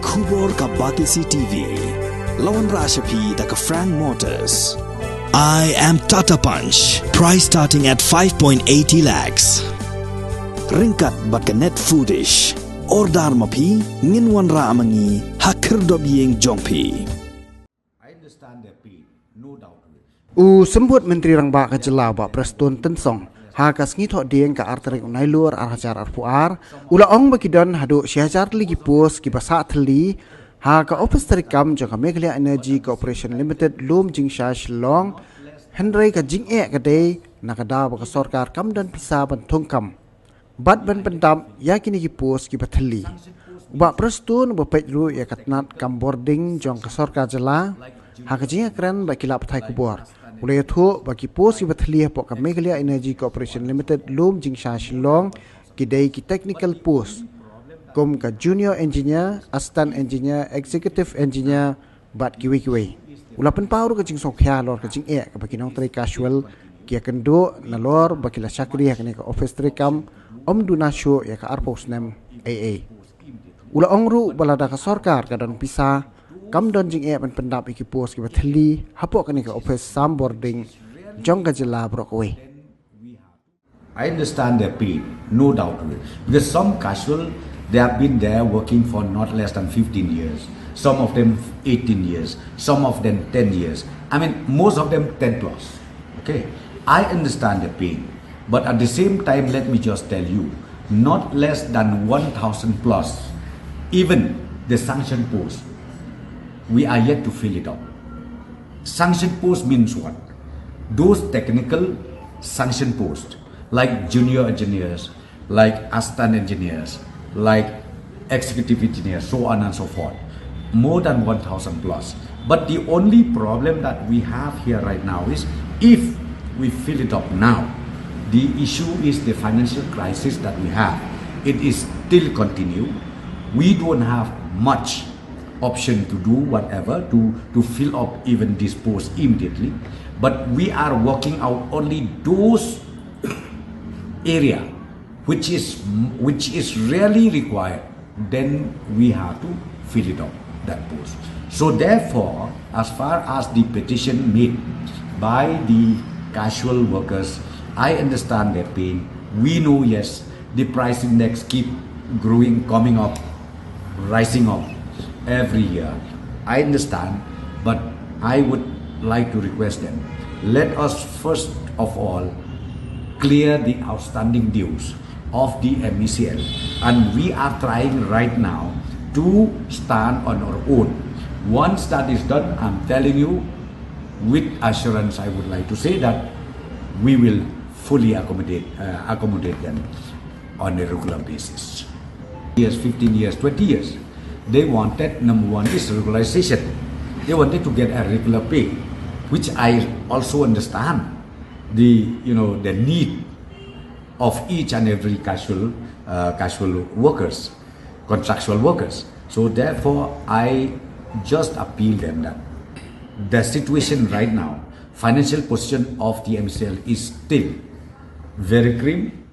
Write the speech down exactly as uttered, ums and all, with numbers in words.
Khubor ka Batesi T V. La wanrah sha phi da ka Frank Motors. I am Tata Punch. Price starting at five point eighty lakhs. Ryngkat bad ka Net Foodish. Order ma phi, ngin wanrah ma ngi ha khyrdop ïing jong phi. I understand their pain, no doubt. U Symbud Myntri Rangbah ka jylla, Bah Prestone Tynsong, ha ka sngi Thohdieng ka ar tarik u Nailur ar hajar arphew ar, u la ong ba ki don haduh shi hajar tylli ki post kiba sah thylli ha ka ophis treikam jong ka Meghalaya Energy Corporation Limited, Lumjingshai, Shillong, hynrei ka jingeh ka dei na ka daw ba ka sorkar kam don pisa ban thung kam bad ban pyndap ïa kine ki post kiba thylli. U Bah Prestone uba peit ruh ïa ka tnat kam bording jong ka sorkar jylla, ha ka jingïakren bad ki lad pathai khubor, u la ïathuh ba ki post kiba thylli hapoh ka Meghalaya Energy Corporation Limited, Lumjingshai, Shillong, ki dei ki technical post kum ka junior engineer, assistant engineer, executive engineer bad kiwei kiwei. U la pynpaw ruh ka jingsngewkhia halor ka jingeh kaba ki nongtrei casual ki ïakynduh nalor ba ki la shakri ha kane ka ophis treikam ym duna shuh ïa ka arphew snem ei ei. U la ong ruh ba lada ka sorkar ka don pisa, kam don jingeh ban pyndap ïa ki post kiba thylli hapoh kane ka ophis sam bording jong ka jylla baroh kawei. I understand their pain, no doubt of it. Because some casual, they have been there working for not less than fifteen years, some of them eighteen years, some of them ten years. I mean, most of them ten plus. Okay? I understand their pain. But at the same time, let me just tell you, not less than one thousand plus, even the sanction post, we are yet to fill it up. Sanction post means what? Those technical sanction posts, like junior engineers, like assistant engineers, like executive engineers, so on and so forth. More than one thousand plus. But the only problem that we have here right now is, if we fill it up now, the issue is the financial crisis that we have. It is still continue. We don't have much option to do whatever to, to fill up even this post immediately. But we are working out only those area which is, which is really required, then we have to fill it up, that post. So therefore, as far as the petition made by the casual workers, I understand their pain. We know, yes, the price index keep growing, coming up, rising up every year. I understand, but I would like to request them, let us first of all clear the outstanding dues of the M E C L, and we are trying right now to stand on our own. Once that is done, I'm telling you with assurance, I would like to say that we will fully accommodate, uh, accommodate them on a regular basis. Years, fifteen years, twenty years, they wanted, number one is regularization. They wanted to get a regular pay, which I also understand the, you know, the need of each and every casual, uh, casual workers, contractual workers. So therefore, I just appeal them that the situation right now, financial position of the M C L is still very grim.